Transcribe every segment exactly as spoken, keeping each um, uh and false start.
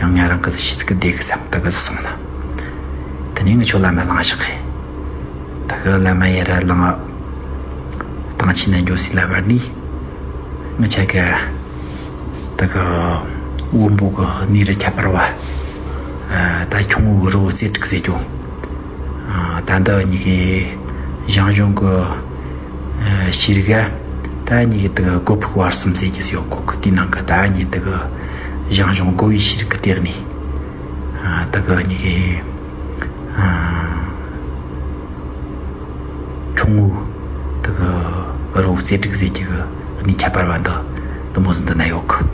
ཡང་ང་རང་གི་གཟི་ཤིས་ཀི་བདེ་གི་སམ་ད་གི་སོང་ན། དེ་ནས་ང་ཆོ་བླ་མ་ལངས་བཞག་གི། ད་གི་བླ་མ་ཡར་ར་ལངས། ཏང་ཆི་ན་འགྱོ་སི་ལ་བར་ནི། ང་ཆ་གི་ད་གི་བོན་པོ་གི་གནས་རི་ཁྱད་པར་བ། ད་ཁྱུང་བོ་གི་རི་བོ་རྩེ་དྲུག་ཟེར་རྒྱུ། ད་འདི་གཉིས་ཀའི་ཞང་ཞུང་གི་ཤེས་རིག་ག་ད་གཉིས་ཀའི་དག་གོ་ཕུག་བར་གསུམ་ཟེར་གྱི་ཡོད་གོ་གི། དེའི་ནང་གི་ད་གཉིས་དག་ཞང་ཞུང་གོ་བའི་ཤེས་རིག་གི་སྟེང་ནས་དག་གཉིས་ཀའི་ཁྱུང་བོ་དག་རི་བོ་རྩེ་དྲུག་ཟེར་གྱི་གི་གནས་ཁྱད་པར་བ་འདི་འདི་མོ་ཟིག་འདི་ན་ཡོད་གི།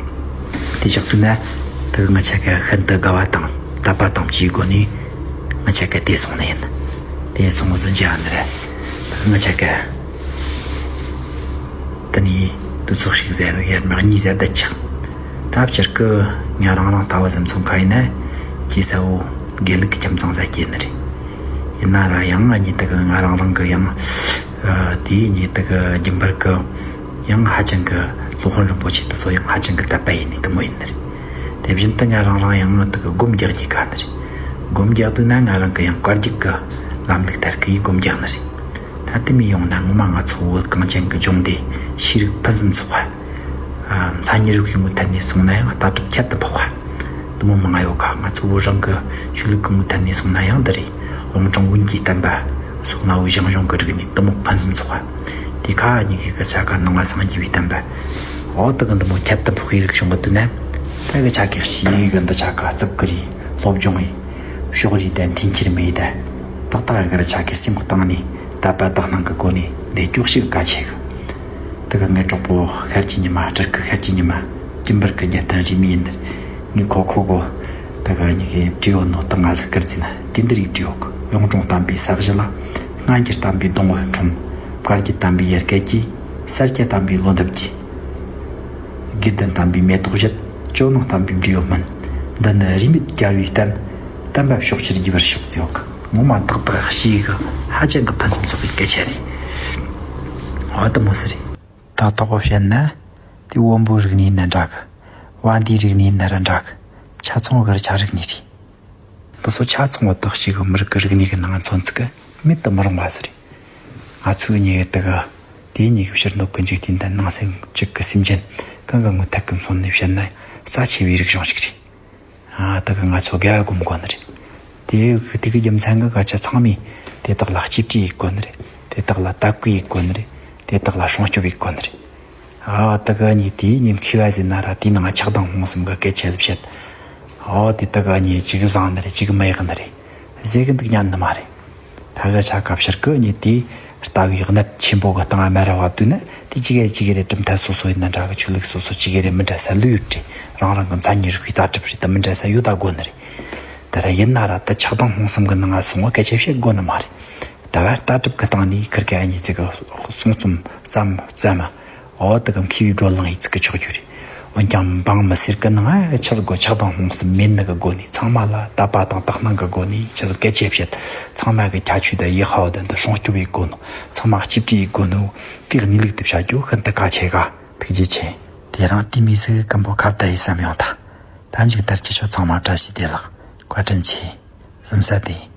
དེ་ཞག་དུས་ན་དག་ང་ཆ་ག་ཤིན་ཏུ་དགའ་བ་དང་དད་པ་དང་བཅས་སྒོ་ནས་ང་ཆ་ག་དེ་སོང་ནི་ཡིན། དེ་སོང་ཟིན་ཅི་ཨ་ནི་རེད། དག་ང་ཆ་ག་དེ་ནས་དུས་ཚོད་ཞིག་ཟེར་ཡར་མར་གཉིས་ཟེར་བསྡད་ཆགས། ད་སྤྱིར་གི་ང་རང་རང་ལྟ་བུ་ཟིག་མཚོན་ཁ་ཡིན་ན་ཁྱེད་ས་བོ་དགེ་ལུགས་ཀྱི་ཁྱིམ་ཚང་ཟ་སྐྱེས་ནི་རེད། ཡིན་ན་ར་ཡང་ང་གཉིས་དག་ང་རང་རང་གི་ཡང་དེའི་གཉིས་དག་རྒྱུན་པར་གི་ཡང་ཧ་ཅང་གི་སློབ་དཔོན་རིན་པོ་ཆེ་དེ་ཚོ་ཡང་ཧ་ཅང་གི་དད་པ་ཡིན་ནི་དེ་མོ་ཡིན་ནི་རེད། དེ་བཞིན་དུ་ང་རང་རང་ཡང་དག་སྒོམ་རྒྱག་རྒྱུ་ག་ནི་རེད། སྒོམ་རྒྱག་དུས་ན་ང་རང་གི་ཡང་བཀའ་བརྒྱུད་གི་ལམ་ལུགས་ལྟར་གི་ཡིས་སྒོམ་རྒྱག་ནི་རེད། ད་དེ་མི་ཡོང་ན་ངོ་མ་ང་ཚོ་བོད་གངས་ཅན་གི་ལྗོངས་འདི་ཤེས་རིག་ཕུན་སུམ་ཚོགས་པ། མཚན་ཉིད་རིག་པའི་ངོས་ཐད་ནས་སོང་ན་ཡང་ལྟ་གྲུབ་ཁྱད་དུ་འཕགས་པ། དེ་མོ་མང་ང་ཡོད་ཁ། ང་ཚོ་བོད་རང་གི་ཆོས་ལུགས་གི་ངོས་ཐད་ནས་སོང་ན་ཡང་འདི་རེད། རོང་ཅང་བོན་གྱི་བསྟན་པ་སོགས་ན་བོད་ཞང་ཞུང་གི་རིག་གནས་དེ་མོ་ཕུན་སུམ་ཚོགས་པ། དེ་ཁ་གཉིས་ཀྱི་གི་ས་ག་ནང་ང་སངས་རྒྱས་པའི་བསྟན་པ། འོ་དེ་གི་འདི་མོ་ཁྱད་དུ་འཕགས་པའི་རིག་གཞུང་གི་དུས་ན། ད་གི་ཆ་གི་ཤེས་གི་འདི་ཆ་ག་རྩུབ་གི་རེད། སློབ་སྦྱོང་ཡིན། ཕྱོགས་རིས་དང་འཐེན་འཁྱེར་མེད་ད། ཏག་ཏག་གི་ར་ཆ་གི་སེམས་གཏིང་ནས་དད་པ་དག་སྣང་གི་སྒོ་ནས་འདི་སྐྱོག་ཞིག་ག་ཆེ་གི། དེ་ག་ངའི་གྲོགས་པོ་ཤར་གྱི་ཉི་མ། སྤྲུལ་སྐུ་ཤར་གྱི་ཉི་མ། སྐྱིད་འབར་གྱི་རྒྱལ་བསྟན་རིས་མེད་ཡིན་ནི་རེད། ངས་ཁོ་ཁོ་གོ། དེ་ག་གཉིས་ཀའི་བྲིས་ཡོད་ནོ་དེ་ང་ཟིག་བསྐུར་རྩིས་ན་དེ་འདི་རིགས་བྲིས་ཡོད་གི། གཡུང་དྲུང་བསྟན་པའི་ས་གཞི་ལ། སྔ་འགྱུར་བསྟན་པའི་སྡོང་བོ་འཁྲུངས། བཀའ་བརྒྱུད་བསྟན་པའི་ཡལ་ག་གྱིས། ས་སྐྱ་བསྟན་པའི་ལོ་འདབ་ཀྱིས། དགེ་ལྡན་བསྟན་པའི་མེ་ཏོག་བཞད། ཇོ་ནང་བསྟན་པའི་འབྲས་བུ་སྨིན། འདི་ནི་རིས་མེད་རྒྱལ་བའི་བསྟན། བསྟན་པ་ཕྱོགས་བཅུར་རྒྱས་པར་ཤོག་ཅེས་ཡོད་གི། ངོ་མ་ཏག་ཏག་ཤེས་གི། ཧ་ཅང་གི་ཕུན་སུམ་ཚོགས་པའི་སྐད་ཆ་རེད། འོ་དེ་མོ་ཟིག་རེད། ད་ཐོག་གོ་བཤད་ན། དེ་བོན་པོའི་རིག་གནས་ན་འདྲ་གི། བན་དེའི་རིག་གནས་ན་ར་འདྲ་གི། ཆ་ཚང་བོ་གི་ར་ཆ་རིག་གནས་རེད། འདི་ཚོ་ཆ་ཚང་བོ་དག་ཞིག་གི་མི་རིགས་ཀྱི་རིག་གནས་ཀྱི་ནང་མཚོན་ཚིག་གི་མེད་དུ་མི་རུང་བ་ཟིག་རེད། ང་ཚོའི་ཉེ་དག་དེའི་ཉེ་གི་ཕྱིར་འདོད་ཀྱི་འཇིག་རྟེན་དང་ནང་སེམས་བཅུད་ཀྱི་སེམས་ཅན་གང་གི་ངོས་ཐད་ཀྱི་མཚོན་ནས་བཤད་ན་རྩ་ཆེ་བའི་རིག་གཞུང་ཞིག་རེད། ཨ་དག་གི་ང་ཚོ་དགའ་སྒོམ་དགོ་ནི་རེད། དེ་དེ་གི་རྒྱུ་མཚན་གི་སྐད་ཆ་ཚང་མས་དེ་དག་ལ་གཅེས་སྤྲས་ཡེད་དགོ་ནི་རེད། དེ་དག་ལ་དད་གུས་ཡེད་དགོ་ནི་རེད། དེ་དག་ལ་སྲུང་སྐྱོབ་ཡེད་དགོ་ནི་རེད། ཨ་ད་ག་ནི་དེའི་ཉིན་མཁས་པ་ཟེར་ན་ར་དེའི་ནང་ཆགས་སྡང་རྨོངས་གསུམ་གི་སྐད་ཆ་ལ་བཤད། ཨོ་དེ་ད་ག་ནི་གཅིག་བཟང་ནི་རེད། གཅིག་མི་ཡག་ནི་རེད་ཟེར་གི་འདུག་ཉན་ནི་མ་རེད། ད་ག་ཆ་སྐབས་ཕྱིར་གི་ནི་དེ་ལྟ་བའི་གནད་ཆེན་པོ་གི་སྟེང་དམའ་ར་བབས་དུས་ན་དེ་གཅིག་གི་གཅིག་གི་རེད། གྲུབ་མཐའ་སོ་སོ་ཡིན་ན་འདྲ་གི། ཆོས་ལུགས་སོ་སོ་གཅིག་གི་རེད། མི་འདྲ་ས་ལོས་ཡོད་རེད། རང་རང་གི་མཚན་ཉིད་རིག་པའི་ལྟ་གྲུབ་རེད། ད་མི་འདྲ་ས་ཡོད་ད་དགོ་ནི་རེད། དེ་ར་ཡིན་ན་ར་ད་ཆགས་སྡང་རྨོངས་གསུམ་གི་ནང་ང་སོང་བ་སྐད་ཆ་བཤད་དགོ་ནི་མ་རེད། ད་བར་ལྟ་གྲུབ་གི་སྟེང་ནས་ཁིར་ག་ཨ་ནི་ཚིག་གི་གསུང་རྩོམ་བརྩམས་བརྩམས། འོ་དེ་གི་མཁས་པའི་བགྲོ་གླེང་ཡི་ཚིག་གི་ཆོག་རྒྱུ་རེད། འོན་ཀྱང་འབངས་མི་སེར་གི་ནང་ང་ཆི་ཟིག་གོ་ཆགས་སྡང་རྨོངས་གསུམ་མེད་ནི་གི་སྒོ་ནས། ཚང་མ་ལ་དད་པ་དང་དག་སྣང་གི་སྒོ་ནས་ཆི་ཟིག་སྐད་ཆ་བཤད། ཚང་མ་གི་ཁྱད་ཆོས་དང་ཡི་ཧ་བ་དང་དུ་སྲུང་སྐྱོབ་ཡེད་དགོ་ནོ། ཚང་མ་གཅེས་སྤྲས་ཡེད་དགོ་ནོ། དེ་གནས་ལུགས་དེ་བྱ་རྒྱུ་ཤིན་ཏུ་གལ་ཆེ་ག། ཐུགས་རྗེ་ཆེ། དེ་རིང་དེ་མི་ཟིག་སྐམ་པོ་ཁ་བརྡ་ཡེད་བསམ་ཡོང་ད། ད་མཇུག་མཐར་ཁྱེད་ཆོ་ཚང་མ་བཀྲ་ཤིས་བདེ་ལེགས། བཀའ་དྲིན་ཆེ། གཟིམ་ས་བདེ།